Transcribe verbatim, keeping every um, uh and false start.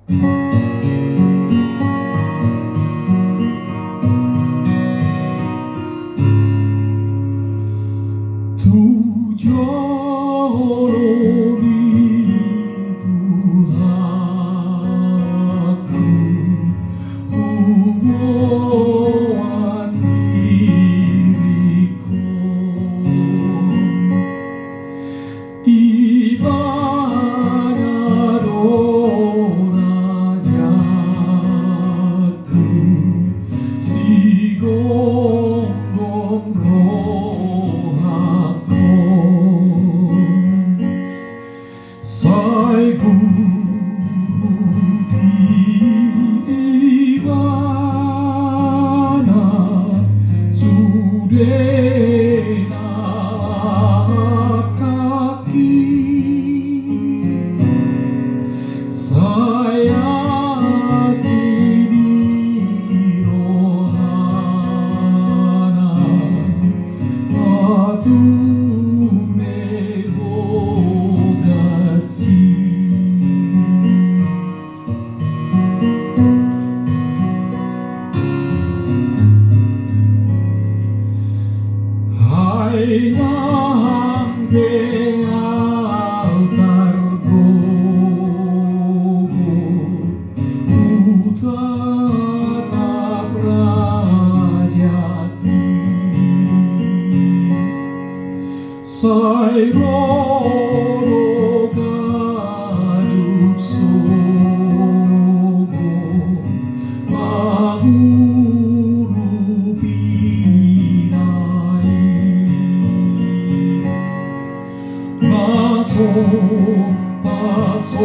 Tu jolo ni Tuhanku huboan diringku. Ibana do rajangku, sigomgom rohangku. Sai guru di Ibana sude na laklak i. Sai asi di rohana pature bogas i. Ai nang pe ahu targogo, hutatap raja i. Sai ro do ganup sogot mangurupi na i. Na so pasombungon